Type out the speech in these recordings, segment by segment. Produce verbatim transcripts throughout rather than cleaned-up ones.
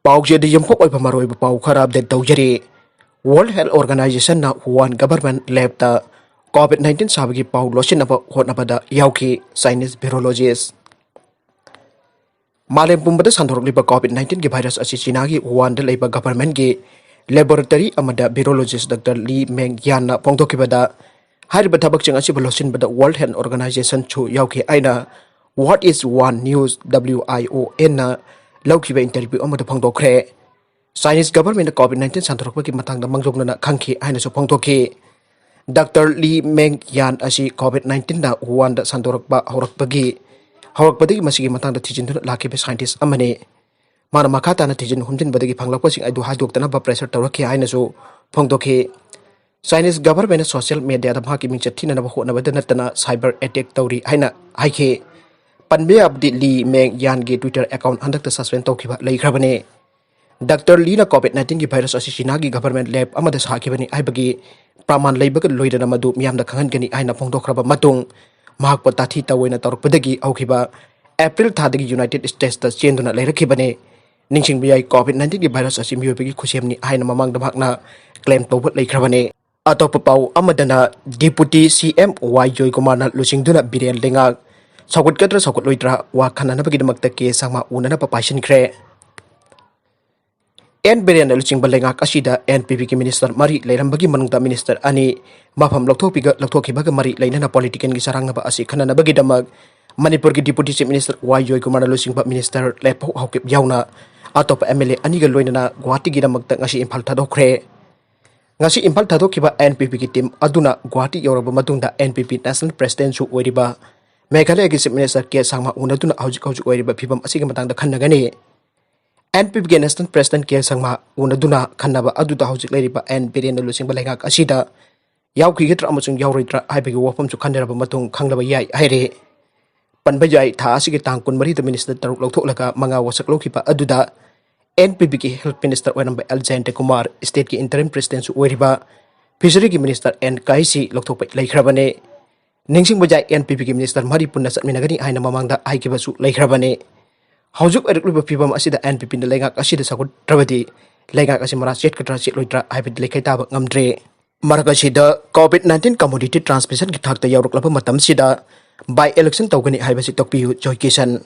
ꯄꯥꯎꯆꯦꯗ ꯌꯨꯝꯐꯝ ꯑꯣꯏꯕ ꯃꯔꯨꯑꯣꯏꯕ ꯄꯥꯎ ꯈꯔ ꯑꯞꯗꯦꯠ ꯇꯧꯖꯔꯤ꯫ World Health Organization ꯅ ꯋꯨꯍꯥꯟ government lab ꯇ COVID nineteen ꯁꯥꯕꯒꯤ ꯄꯥꯎ ꯂꯣꯠꯁꯤꯟꯅꯕ ꯍꯣꯠꯅꯕꯗ ꯌꯥꯎꯈꯤ Chinese virologist꯫ ꯃꯥꯂꯦꯝ ꯄꯨꯝꯕꯗ ꯁꯟꯗꯣꯔꯛꯂꯤꯕ COVID nineteen ꯒꯤ virus ꯑꯁꯤ ꯆꯤꯅꯥꯒꯤ ꯋꯨꯍꯥꯟꯗ ꯂꯩꯕ government ꯀꯤ laboratory ꯑꯃꯗ virologist Doctor Li Mengyan ꯅ ꯐꯣꯡꯗꯣꯛꯈꯤꯕꯗ, ꯍꯥꯏꯔꯤꯕ ꯊꯕꯛꯁꯤꯡ ꯑꯁꯤꯕꯨ ꯂꯣꯠꯁꯤꯟꯕꯗ World Health Organization ꯁꯨ ꯌꯥꯎꯈꯤ ꯍꯥꯏꯅ What is Wuhan News, W I O N ꯅ ꯂꯧꯈꯤꯕ interview ꯑꯃꯗ ꯐꯣꯡꯗꯣꯛꯈ꯭ꯔꯦ꯫ Chinese government ꯅ COVID nineteen ꯁꯟꯗꯣꯔꯛꯄꯒꯤ ꯃꯇꯥꯡꯗ ꯃꯥꯡꯖꯧꯅꯅ ꯈꯪꯈꯤ ꯍꯥꯏꯅꯁꯨ ꯐꯣꯡꯗꯣꯛꯈꯤ꯫ Doctor Li Mengyan ꯑꯁꯤ COVID nineteen ꯅ ꯋꯨꯍꯥꯟꯗ ꯁꯟꯗꯣꯔꯛꯄ ꯍꯧꯔꯛꯄꯒꯤ, ꯍꯧꯔꯛꯄꯗꯒꯤ ꯃꯁꯤꯒꯤ ꯃꯇꯥꯡꯗ ꯊꯤꯖꯤꯟꯗꯨꯅ ꯂꯥꯛꯈꯤꯕ scientist ꯑꯃꯅꯤ꯫ ꯃꯥꯅ ꯃꯈꯥ ꯇꯥꯅ ꯊꯤꯖꯤꯟ ꯍꯨꯝꯖꯤꯟꯕꯗꯒꯤ ꯐꯪꯂꯛꯄꯁꯤꯡ ꯑꯗꯨ ꯍꯥꯏꯗꯣꯛꯇꯅꯕ pressure ꯇꯧꯔꯛꯈꯤ ꯍꯥꯏꯅꯁꯨ ꯐꯣꯡꯗꯣꯛꯈꯤ꯫ Chinese government ꯅ social media ꯗ ꯃꯍꯥꯛꯀꯤ ꯃꯤꯡꯆꯠ ꯊꯤꯅꯅꯕ ꯍꯣꯠꯅꯕꯗ ꯅꯠꯇꯅ cyber attack ꯇꯧꯔꯤ ꯍꯥꯏꯅ ꯍꯥꯏꯈꯤ꯫ ꯄꯟꯕ ꯌꯥꯕꯗꯤ, Li Mengyan ꯒꯤ Twitter account ꯍꯟꯗꯛꯇ suspend ꯇꯧꯈꯤꯕ ꯂꯩꯈ꯭ꯔꯕꯅꯤ꯫ Doctor Li ꯅ COVID nineteen ꯒꯤ virus ꯑꯁꯤ ꯆꯤꯅꯥꯒꯤ government lab ꯑꯃꯗ ꯁꯥꯈꯤꯕꯅꯤ ꯍꯥꯏꯕꯒꯤ ꯄ꯭ꯔꯃꯥꯟ ꯂꯩꯕꯒ ꯂꯣꯏꯅꯅ ꯃꯗꯨ ꯃꯤꯌꯥꯝꯗ ꯈꯪꯍꯟꯒꯅꯤ ꯍꯥꯏꯅ ꯐꯣꯡꯗꯣꯛꯈ꯭ꯔꯕ ꯃꯇꯨꯡ, ꯃꯍꯥꯛꯄꯨ ꯇꯥꯊꯤ ꯇꯥꯑꯣꯏꯅ ꯇꯧꯔꯛꯄꯗꯒꯤ ꯍꯧꯈꯤꯕ April ꯊꯥꯗꯒꯤ United States ꯇ ꯆꯦꯟꯗꯨꯅ ꯂꯩꯔꯛꯈꯤꯕꯅꯤ꯫ ꯅꯤꯡꯁꯤꯡꯕ ꯌꯥꯏ, COVID nineteen ꯒꯤ virus ꯑꯁꯤ ꯃꯤꯑꯣꯏꯕꯒꯤ ꯈꯨꯠꯁꯦꯝꯅꯤ ꯍꯥꯏꯅ ꯃꯃꯥꯡꯗ ꯃꯍꯥꯛꯅ claim ꯇꯧꯕ ꯂꯩꯈ꯭ꯔꯕꯅꯤ꯫ ꯑꯇꯣꯞꯄ ꯄꯥꯎ ꯑꯃꯗꯅ, Deputy C M Y ꯖꯣꯏꯀꯨꯃꯥꯔꯅ ꯂꯨꯆꯤꯡꯗꯨꯅ ꯕꯤꯔꯦꯟ ꯂꯩꯉꯥꯛ ꯁꯧꯒꯠꯀꯗ꯭ꯔꯥ ꯁꯧꯒꯠꯂꯣꯏꯗ꯭ꯔꯥ ꯋꯥ ꯈꯟꯅꯅꯕꯒꯤꯗꯃꯛꯇ ꯀꯦ ꯁꯪꯃꯥ ꯎꯅꯅꯕ ꯄꯥꯏꯁꯤꯟꯈ꯭ꯔꯦ꯫ ꯑꯦꯟ ꯕꯤꯔꯦꯟꯅ ꯂꯨꯆꯤꯡꯕ ꯂꯩꯉꯥꯛ ꯑꯁꯤꯗ N P P ꯒꯤ minister ꯃꯔꯤ ꯂꯩꯔꯝꯕꯒꯤ ꯃꯅꯨꯡꯗ minister ꯑꯅꯤ ꯃꯐꯝ ꯂꯧꯊꯣꯛꯄꯤꯒ-, ꯂꯧꯊꯣꯛꯈꯤꯕꯒ ꯃꯔꯤ ꯂꯩꯅꯅ political ꯒꯤ ꯆꯔꯥꯡꯅꯕ ꯑꯁꯤ ꯈꯟꯅꯅꯕꯒꯤꯗꯃꯛ ꯃꯅꯤꯄꯨꯔꯒꯤ Deputy Chief Minister Y ꯖꯣꯏꯀꯨꯃꯥꯔꯅ ꯂꯨꯆꯤꯡꯕ minister ꯂꯦꯠꯄꯥꯎ ꯍꯥꯎꯀꯤꯞ ꯌꯥꯎꯅ ꯑꯇꯣꯞꯄ M L A ꯑꯅꯤꯒ ꯂꯣꯏꯅꯅ ꯒꯨꯋꯥꯍꯥꯇꯤꯒꯤꯗꯃꯛꯇ ꯉꯁꯤ ꯏꯝꯐꯥꯜ ꯊꯥꯗꯣꯛꯈ꯭ꯔꯦ꯫ ꯉꯁꯤ ꯏꯝꯐꯥꯜ ꯊꯥꯗꯣꯛꯈꯤꯕ N P P ꯒꯤ team ꯑꯗꯨꯅ ꯒꯨꯋꯥꯍꯥꯇꯤ ꯌꯧꯔꯕ ꯃꯇꯨꯡꯗ N P P national president ꯁꯨ ꯑꯣꯏꯔꯤꯕ ꯃꯦꯘꯥꯂꯌꯒꯤ Chief Minister ꯀꯦ ꯁꯪꯃꯥ ꯎꯅꯗꯨꯅ ꯍꯧꯖꯤꯛ ꯍꯧꯖꯤꯛ ꯑꯣꯏꯔꯤꯕ ꯐꯤꯕꯝ ꯑꯁꯤꯒꯤ ꯃꯇꯥꯡꯗ ꯈꯟꯅꯒꯅꯤ꯫ N P P ꯒꯤ national president ꯀꯦ ꯁꯪꯃꯥ ꯎꯅꯗꯨꯅ ꯈꯟꯅꯕ ꯑꯗꯨꯗ ꯍꯧꯖꯤꯛ ꯂꯩꯔꯤꯕ ꯑꯦꯟ ꯕꯤꯔꯦꯟꯅ ꯂꯨꯆꯤꯡꯕ ꯂꯩꯉꯥꯛ ꯑꯁꯤꯗ ꯌꯥꯎꯈꯤꯒꯗ꯭ꯔꯥ ꯑꯃꯁꯨꯡ ꯌꯥꯎꯔꯣꯏꯗ꯭ꯔꯥ ꯍꯥꯏꯕꯒꯤ ꯋꯥꯐꯝꯁꯨ ꯈꯟꯅꯔꯕ ꯃꯇꯨꯡ ꯈꯪꯂꯕ ꯌꯥꯏ ꯍꯥꯏꯔꯤ꯫ ꯄꯟꯕ ꯌꯥꯏ, ꯊꯥ ꯑꯁꯤꯒꯤ ꯇꯥꯡ ꯀꯨꯟꯃꯔꯤꯗ minister ꯇꯔꯨꯛ ꯂꯧꯊꯣꯛꯂꯒ ꯃꯉꯥ ꯋꯥꯁꯛ ꯂꯧꯈꯤꯕ ꯑꯗꯨꯗ N P P ꯒꯤ health minister ꯑꯣꯏꯔꯝꯕ ꯑꯦꯜ ꯖꯌꯟꯇ ꯀꯨꯃꯥꯔ, state ꯀꯤ interim president ꯁꯨ ꯑꯣꯏꯔꯤꯕ fishery ꯒꯤ minister ꯑꯦꯟ ꯀꯥꯏꯁꯤ ꯂꯧꯊꯣꯛꯄ ꯂꯩꯈ꯭ꯔꯕꯅꯤ꯫ ꯅꯤꯡꯁꯤꯡꯕ ꯌꯥꯏ, N P P ꯒꯤ minister ꯃꯔꯤ ꯄꯨꯟꯅ ꯆꯠꯃꯤꯟꯅꯒꯅꯤ ꯍꯥꯏꯅ ꯃꯃꯥꯡꯗ ꯍꯥꯏꯈꯤꯕꯁꯨ ꯂꯩꯈ꯭ꯔꯕꯅꯤ꯫ ꯍꯧꯖꯤꯛ ꯑꯣꯏꯔꯛꯂꯤꯕ ꯐꯤꯕꯝ ꯑꯁꯤꯗ ꯑꯦꯟ ꯄꯤ ꯄꯤꯅ ꯂꯩꯉꯥꯛ ꯑꯁꯤꯗ ꯁꯧꯒꯠꯇ꯭ꯔꯕꯗꯤ ꯂꯩꯉꯥꯛ ꯑꯁꯤ ꯃꯔꯥ ꯆꯦꯠꯀꯗ꯭ꯔꯥ ꯆꯦꯠꯂꯣꯏꯗ꯭ꯔꯥ ꯍꯥꯏꯕꯗꯤ ꯂꯩꯈꯩ ꯇꯥꯕ ꯉꯝꯗ꯭ꯔꯦ꯫ ꯃꯔꯛ ꯑꯁꯤꯗ COVID nineteen community transmissionꯒꯤ ꯊꯥꯛꯇ ꯌꯧꯔꯛꯂꯕ ꯃꯇꯝꯁꯤꯗ by election ꯇꯧꯒꯅꯤ ꯍꯥꯏꯕꯁꯤ ꯇꯣꯛꯄꯤꯌꯨ ꯖꯣꯏ ꯀꯤꯁꯟ꯫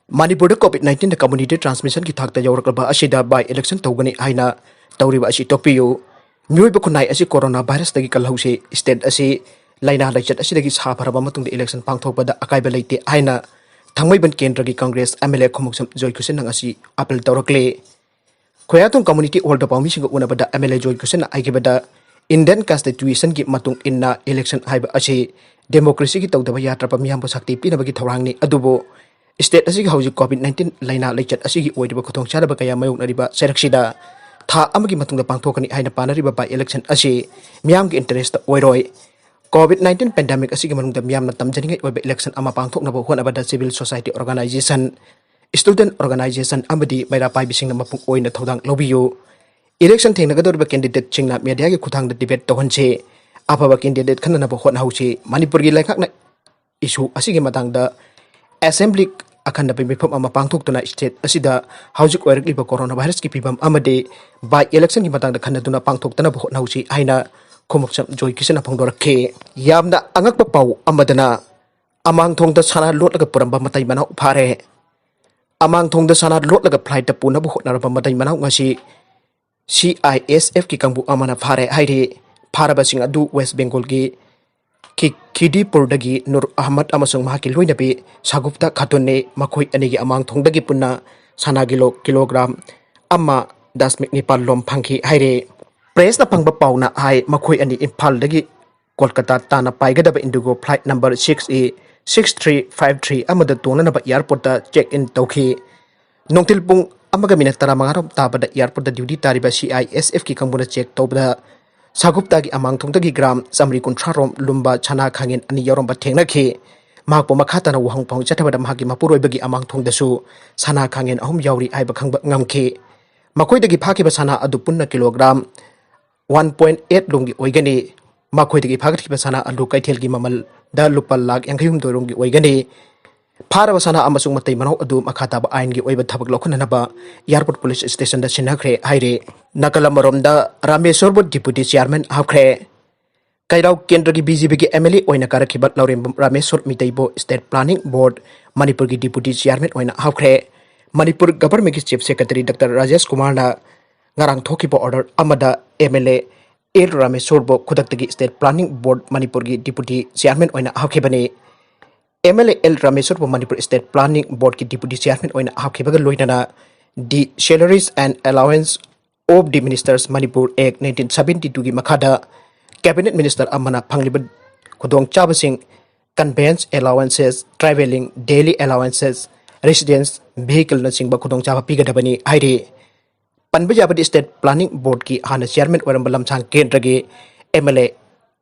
ꯃꯅꯤꯄꯨꯔꯗ COVID nineteenꯗ community transmissionꯒꯤ ꯊꯥꯛꯇ ꯌꯧꯔꯛꯂꯕ ꯑꯁꯤꯗ by election ꯇꯧꯒꯅꯤ ꯍꯥꯏꯅ ꯇꯧꯔꯤꯕ ꯑꯁꯤ ꯇꯣꯛꯄꯤꯌꯨ꯫ ꯃꯤꯑꯣꯏꯕ ꯈꯨꯟꯅꯥꯏ ꯑꯁꯤ corona virusꯇꯒꯤ ꯀꯜꯍꯧꯁꯤ꯫ State ꯑꯁꯤ ꯂꯥꯏꯅꯥ ꯂꯥꯏꯆꯠ ꯑꯁꯤꯗꯒꯤ ꯁꯥ ꯐꯔꯕ ꯃꯇꯨꯡꯗ election ꯄꯥꯡꯊꯣꯛꯄꯗ ꯑꯀꯥꯏꯕ ꯂꯩꯇꯦ ꯍꯥꯏꯅ ꯊꯥꯡꯃꯩꯕꯟ ꯀꯦꯟꯗ꯭ꯔꯒꯤ Congress MLA ꯈꯨꯃꯨꯛꯁꯝ ꯖꯣꯏ ꯀꯤꯁꯟꯅ ꯉꯁꯤ appeal ꯇꯧꯔꯛꯂꯤ꯫ ꯈꯣꯌꯥꯊꯣꯡ community hall ꯗ ꯄꯥꯎꯃꯤꯁꯤꯡꯒ ꯎꯅꯕꯗ MLA ꯖꯣꯏ ꯀꯤꯁꯟꯅ ꯍꯥꯏꯈꯤꯕꯗ, Indian Constitutionꯒꯤ ꯃꯇꯨꯡ ꯏꯟꯅ election ꯍꯥꯏꯕ ꯑꯁꯤ democracyꯒꯤ ꯇꯧꯗꯕ ꯌꯥꯗ꯭ꯔꯕ ꯃꯤꯌꯥꯝꯕꯨ ꯁꯛꯇꯤ ꯄꯤꯅꯕꯒꯤ ꯊꯧꯔꯥꯡꯅꯤ, ꯑꯗꯨꯕꯨ state ꯑꯁꯤꯒꯤ ꯍꯧꯖꯤꯛ COVID nineteen ꯂꯥꯏꯅꯥ ꯂꯩꯆꯠ ꯑꯁꯤꯒꯤ ꯑꯣꯏꯔꯤꯕ ꯈꯨꯗꯣꯡꯆꯥꯗꯕ ꯀꯌꯥ ꯃꯥꯌꯣꯛꯅꯔꯤꯕ ꯆꯩꯔꯛꯁꯤꯗ ꯊꯥ ꯑꯃꯒꯤ ꯃꯇꯨꯡꯗ ꯄꯥꯡꯊꯣꯛꯀꯅꯤ ꯍꯥꯏꯅ ꯄꯥꯅꯔꯤꯕ by election ꯑꯁꯤ ꯃꯤꯌꯥꯝꯒꯤ interest ꯑꯣꯏꯔꯣꯏ꯫ COVID nineteen pandemic ꯑꯁꯤꯒꯤ ꯃꯅꯨꯡꯗ ꯃꯤꯌꯥꯝꯅ ꯇꯝꯖꯅꯤꯡꯉꯥꯏ ꯑꯣꯏꯕ election ꯑꯃ ꯄꯥꯡꯊꯣꯛꯅꯕ ꯍꯣꯠꯅꯕꯗ civil society organization, student organization ꯑꯃꯗꯤ ꯃꯩꯔꯥ ꯄꯥꯏꯕꯤꯁꯤꯡꯅ ꯃꯄꯨꯡ ꯑꯣꯏꯅ ꯊꯧꯗꯥꯡ ꯂꯧꯕꯤꯌꯨ꯫ Election ꯊꯦꯡꯅꯒꯗꯧꯔꯤꯕ candidateꯁꯤꯡꯅ mediaꯒꯤ ꯈꯨꯠꯊꯥꯡꯗ debate ꯇꯧꯍꯟꯁꯤ꯫ ꯑꯐꯕ candidate ꯈꯟꯅꯅꯕ ꯍꯣꯠꯅꯍꯧꯁꯤ꯫ ꯃꯅꯤꯄꯨꯔꯒꯤ ꯂꯩꯉꯥꯛꯅ issue ꯑꯁꯤꯒꯤ ꯃꯇꯥꯡꯗ assembly ꯑꯈꯟꯅꯕ ꯃꯤꯐꯝ ꯑꯃ ꯄꯥꯡꯊꯣꯛꯇꯨꯅ state ꯑꯁꯤꯗ ꯍꯧꯖꯤꯛ ꯑꯣꯏꯔꯛꯂꯤꯕ coronavirusꯀꯤ ꯐꯤꯕꯝ ꯑꯃꯗꯤ by electionꯒꯤ ꯃꯇꯥꯡꯗ ꯈꯟꯅꯗꯨꯅ ꯄꯥꯡꯊꯣꯛꯇꯅꯕ ꯍꯣꯠꯅꯍꯧꯁꯤ ꯍꯥꯏꯅ ꯈꯨꯃꯨꯛꯁꯝ ꯖꯣꯏ ꯀꯤꯁꯟꯅ ꯐꯣꯡꯗꯣꯔꯛꯈꯤ꯫ ꯌꯥꯝꯅ ꯑꯉꯛꯄ ꯄꯥꯎ ꯑꯃꯗꯅ, ꯑꯃꯥꯡꯊꯣꯡꯗ ꯁꯅꯥ ꯂꯣꯠꯂꯒ ꯄꯨꯔꯝꯕ ꯃꯇꯩ ꯃꯅꯥꯎ ꯐꯥꯔꯦ꯫ ꯑꯃꯥꯡꯊꯣꯡꯗ ꯁꯅꯥ ꯂꯣꯠꯂꯒ flightꯇ ꯄꯨꯅꯕ ꯍꯣꯠꯅꯔꯕ ꯃꯇꯩ ꯃꯅꯥꯎ ꯉꯁꯤ CISFꯀꯤ ꯀꯥꯡꯕꯨ ꯑꯃꯅ ꯐꯥꯔꯦ ꯍꯥꯏꯔꯤ꯫ ꯐꯥꯔꯕꯁꯤꯡ ꯑꯗꯨ West Bengalꯒꯤ ꯈꯤ-, ꯈꯤꯗꯤꯄꯨꯔꯗꯒꯤ ꯅꯨꯔ ꯑꯍꯃꯗ ꯑꯃꯁꯨꯡ ꯃꯍꯥꯛꯀꯤ ꯂꯣꯏꯅꯕꯤ ꯁꯥꯒꯨꯞꯇꯥ ꯈꯥꯇꯨꯟꯅꯤ꯫ ꯃꯈꯣꯏ ꯑꯅꯤꯒꯤ ꯑꯃꯥꯡꯊꯣꯡꯗꯒꯤ ꯄꯨꯟꯅ ꯁꯅꯥ ꯀꯤꯂꯣ, ꯀꯤꯂꯣꯒ꯭ꯔꯥꯝ ꯑꯃ ꯗꯁꯃꯤꯛ ꯅꯤꯄꯥꯜ ꯂꯣꯝ ꯐꯪꯈꯤ ꯍꯥꯏꯔꯤ꯫ Pressꯅ ꯐꯪꯕ ꯄꯥꯎꯅ ꯍꯥꯏ, ꯃꯈꯣꯏ ꯑꯅꯤ ꯏꯝꯐꯥꯜꯗꯒꯤ ꯀꯣꯜꯀꯇꯥ ꯇꯥꯟꯅ ꯄꯥꯏꯒꯗꯕ IndiGo flight number six E six three five three ꯑꯃꯗ ꯇꯣꯡꯅꯅꯕ airportꯇ check in ꯇꯧꯈꯤ꯫ ꯅꯨꯡꯊꯤꯜ ꯄꯨꯡ ꯑꯃꯒ ꯃꯤꯅꯠ ꯇꯔꯥꯃꯉꯥ ꯔꯣꯝ ꯇꯥꯕꯗ airportꯇ duty ꯇꯥꯔꯤꯕ CISFꯀꯤ ꯀꯥꯡꯕꯨꯅ check ꯇꯧꯕꯗ ꯁꯥꯒꯨꯞꯇꯥꯒꯤ ꯑꯃꯥꯡꯊꯣꯡꯗꯒꯤ gram ꯆꯥꯃꯔꯤ ꯀꯨꯟꯊ꯭ꯔꯥ ꯔꯣꯝ ꯂꯨꯝꯕ ꯁꯅꯥ ꯈꯥꯡꯉꯦꯟ ꯑꯅꯤ ꯌꯥꯎꯔꯝꯕ ꯊꯦꯡꯅꯈꯤ꯫ ꯃꯍꯥꯛꯄꯨ ꯃꯈꯥ ꯇꯥꯅ ꯋꯥꯍꯪ ꯐꯥꯎ ꯆꯠꯊꯕꯗ ꯃꯍꯥꯛꯀꯤ ꯃꯄꯨꯔꯣꯏꯕꯒꯤ ꯑꯃꯥꯡꯊꯣꯡꯗꯁꯨ ꯁꯅꯥ ꯈꯥꯡꯉꯦꯟ ꯑꯍꯨꯝ ꯌꯥꯎꯔꯤ ꯍꯥꯏꯕ ꯈꯪꯕ ꯉꯝꯈꯤ꯫ ꯃꯈꯣꯏꯗꯒꯤ ꯐꯥꯈꯤꯕ ꯁꯅꯥ ꯑꯗꯨ ꯄꯨꯟꯅ ꯀꯤꯂꯣꯒ꯭ꯔꯥꯝ one point eight ꯂꯣꯝꯒꯤ ꯑꯣꯏꯒꯅꯤ꯫ ꯃꯈꯣꯏꯗꯒꯤ ꯐꯥꯒꯠꯈꯤꯕ ꯁꯅꯥ ꯑꯗꯨ ꯀꯩꯊꯦꯜꯒꯤ ꯃꯃꯜꯗ ꯂꯨꯄꯥ ꯂꯥꯈ ꯌꯥꯡꯈꯩ ꯍꯨꯝꯗꯣꯏ ꯔꯣꯝꯒꯤ ꯑꯣꯏꯒꯅꯤ꯫ ꯐꯥꯔꯕ ꯁꯅꯥ ꯑꯃꯁꯨꯡ ꯃꯇꯩ ꯃꯅꯥꯎ ꯑꯗꯨ ꯃꯈꯥ ꯇꯥꯕ ꯑꯥꯏꯟꯒꯤ ꯑꯣꯏꯕ ꯊꯕꯛ ꯂꯧꯈꯠꯅꯅꯕ ꯑꯦꯌꯥꯔꯄꯣꯔꯠ ꯄꯨꯂꯤꯁ ꯁ꯭ꯇꯦꯁꯟꯗ ꯁꯤꯟꯅꯈ꯭ꯔꯦ ꯍꯥꯏꯔꯤ꯫ ꯅꯥꯀꯜ ꯑꯃꯔꯣꯝꯗ ꯔꯥꯃꯦꯁꯣꯔꯕꯨ ꯗꯤꯄꯨꯇꯤ ꯆꯤꯌꯥꯔꯃꯦꯟ ꯍꯥꯞꯈ꯭ꯔꯦ꯫ ꯀꯩꯔꯥꯎ ꯀꯦꯟꯗ꯭ꯔꯒꯤ ꯕꯤ ꯖꯦ ꯄꯤꯒꯤ ꯑꯦꯝ ꯑꯦꯜ ꯑꯦ ꯑꯣꯏꯅ ꯀꯥꯔꯛꯈꯤꯕ ꯂꯧꯔꯦꯝꯕꯝ ꯔꯥꯃꯦꯁꯣꯔ ꯃꯤꯇꯩꯕꯨ ꯁ꯭ꯇꯦꯠ ꯄ꯭ꯂꯥꯅꯤꯡ ꯕꯣꯔꯗ ꯃꯅꯤꯄꯨꯔꯒꯤ ꯗꯤꯄꯨꯇꯤ ꯆꯤꯌꯥꯔꯃꯦꯟ ꯑꯣꯏꯅ ꯍꯥꯞꯈ꯭ꯔꯦ꯫ ꯃꯅꯤꯄꯨꯔ ꯒꯚꯔꯟꯃꯦꯟꯠꯀꯤ ꯆꯤꯐ ꯁꯦꯀ꯭ꯔꯦꯇꯔꯤ ꯗꯥꯛꯇꯔ ꯔꯥꯖꯦꯁ ꯀꯨꯃꯥꯔꯅ ꯉꯔꯥꯡ ꯊꯣꯛꯈꯤꯕ ꯑꯣꯔꯗꯔ ꯑꯃꯗ ꯑꯦꯝ ꯑꯦꯜ ꯑꯦ ꯑꯦꯜ ꯔꯥꯃꯦꯁꯣꯔꯕꯨ ꯈꯨꯗꯛꯇꯒꯤ ꯁ꯭ꯇꯦꯠ ꯄ꯭ꯂꯥꯅꯤꯡ ꯕꯣꯔꯗ ꯃꯅꯤꯄꯨꯔꯒꯤ ꯗꯤꯄꯨꯇꯤ ꯆꯤꯌꯥꯔꯃꯦꯟ ꯑꯣꯏꯅ ꯍꯥꯞꯈꯤꯕꯅꯤ꯫ ꯑꯦꯝ ꯑꯦꯜ ꯑꯦ ꯑꯦꯜ ꯔꯥꯃꯦꯁꯣꯔꯕꯨ ꯃꯅꯤꯄꯨꯔ ꯁ꯭ꯇꯦꯠ ꯄ꯭ꯂꯥꯅꯤꯡ ꯕꯣꯔꯗꯀꯤ ꯗꯤꯄꯨꯇꯤ ꯆꯤꯌꯥꯔꯃꯦꯟ ꯑꯣꯏꯅ ꯍꯥꯞꯈꯤꯕꯒ ꯂꯣꯏꯅꯅ The Salaries and Allowance of the Ministers Manipur Act nineteen seventy two ꯒꯤ ꯃꯈꯥꯗ ꯀꯦꯕꯤꯅꯦꯠ ꯃꯤꯅꯤꯁꯇꯔ ꯑꯃꯅ ꯐꯪꯂꯤꯕ ꯈꯨꯗꯣꯡꯆꯥꯕꯁꯤꯡ, conveyance allowances, travelling, daily allowances, residence, vehicleꯅꯆꯤꯡꯕ ꯈꯨꯗꯣꯡꯆꯥꯕ ꯄꯤꯒꯗꯕꯅꯤ ꯍꯥꯏꯔꯤ꯫ ꯄꯟꯕ ꯌꯥꯕꯗꯤ ꯁ꯭ꯇꯦꯠ ꯄ꯭ꯂꯥꯅꯤꯡ ꯕꯣꯔꯗꯀꯤ ꯍꯥꯟꯅ ꯆꯤꯌꯥꯔꯃꯦꯟ ꯑꯣꯏꯔꯝꯕ ꯂꯝꯁꯥꯡ ꯀꯦꯟꯗ꯭ꯔꯒꯤ ꯑꯦꯝ ꯑꯦꯜ ꯑꯦ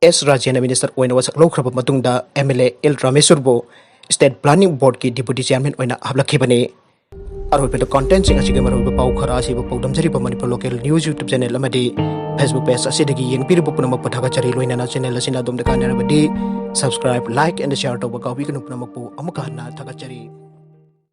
ꯑꯦꯁ ꯔꯥꯖꯦꯟꯅ ꯃꯤꯅꯤꯁꯇꯔ ꯑꯣꯏꯅ ꯋꯥꯁꯛ ꯂꯧꯈ꯭ꯔꯕ ꯃꯇꯨꯡꯗ ꯑꯦꯝ ꯑꯦꯜ ꯑꯦ ꯑꯦꯜ ꯔꯥꯃꯦꯁꯣꯔꯕꯨ ꯁ꯭ꯇꯦꯠ ꯄ꯭ꯂꯥꯅꯤꯡ ꯕꯣꯔꯗꯀꯤ ꯗꯤꯄꯨꯇꯤ ꯆꯤꯌꯥꯔꯃꯦꯟ ꯑꯣꯏꯅ ꯍꯥꯞꯂꯛꯈꯤꯕꯅꯤ꯫ ꯑꯔꯣꯏꯕꯗ ꯀꯣꯟꯇꯦꯟꯠꯁꯤꯡ ꯑꯁꯤꯒꯤ ꯃꯔꯨꯑꯣꯏꯕ ꯄꯥꯎ ꯈꯔ ꯑꯁꯤꯕꯨ ꯄꯥꯎꯗꯝꯖꯔꯤꯕ Manipur local news YouTube channel ꯑꯃꯗꯤ ꯐꯦꯁꯕꯨꯛ ꯄꯦꯖ ꯑꯁꯤꯗꯒꯤ ꯌꯦꯡꯕꯤꯔꯤꯕ ꯄꯨꯝꯅꯃꯛꯄꯨ ꯊꯥꯒꯠꯆꯔꯤ꯫ ꯂꯣꯏꯅꯅ ꯆꯦꯅꯦꯜ ꯑꯁꯤꯅ ꯑꯗꯣꯝꯗ ꯀꯥꯟꯅꯔꯕꯗꯤ subscribe, like and share ꯇꯧꯕ ꯀꯥꯎꯕꯤꯒꯅꯨ꯫ ꯄꯨꯝꯅꯃꯛꯄꯨ ꯑꯃꯨꯛꯀ ꯍꯟꯅ ꯊꯥꯒꯠꯆꯔꯤ꯫